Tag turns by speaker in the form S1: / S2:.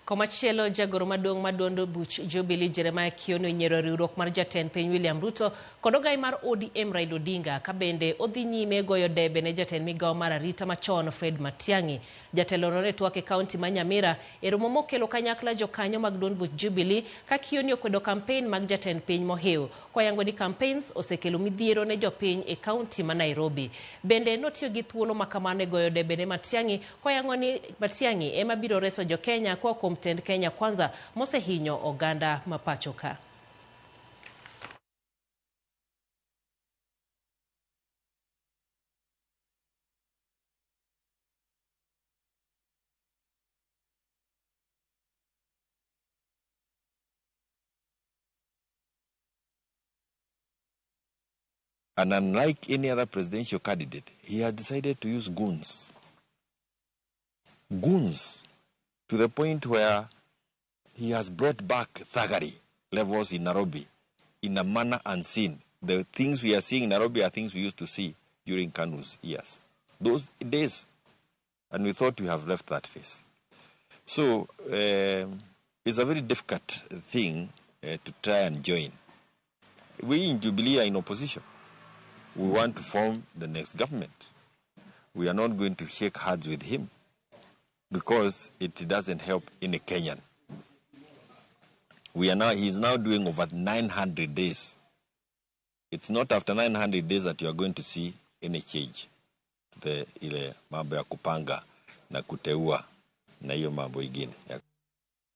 S1: Komachielo, jagoro maduong' mar duond buch Jubilee Jeremiah Kioni onyiero riwruok mar jatend piny William Ruto kod ogai mar ODM Raila Odinga ka bende odhi nyime goyo debe ne jatend migawo mar arita machon Fred Matiang'i. Jatelono ne twak e kaunti ma Nyamira e romo mokelo kanyakla jokanyo mag duond buch Jubilee ka Kioni okwedo kampen mag jatend piny mohiw koyango ni campaigns osekelo midhiero ne jopiny e kaunti ma Nairobi. Bende notiyo gi thuolo ma kamano e goyo debe ne Matiang'i koyango ni Matiang'i ema biro reso jo-Kenya koa kuom tend Kenya Kwanza mosehinyo oganda ma pacho ka.
S2: And unlike any other presidential candidate, he has decided to use goons. Goons to the point where he has brought back thuggery levels in Nairobi in a manner unseen. The things we are seeing in Nairobi are things we used to see during Kanu's years. Those days. And we thought we have left that phase. So it's a very difficult thing to try and join. We in Jubilee are in opposition. We want to form the next government. We are not going to shake hands with him because it doesn't help any Kenyan. He is now doing over 900 days. It's not after 900 days that you are going to see any change. The ile mambo ya kupanga na kuteua na hiyo mambo ingine.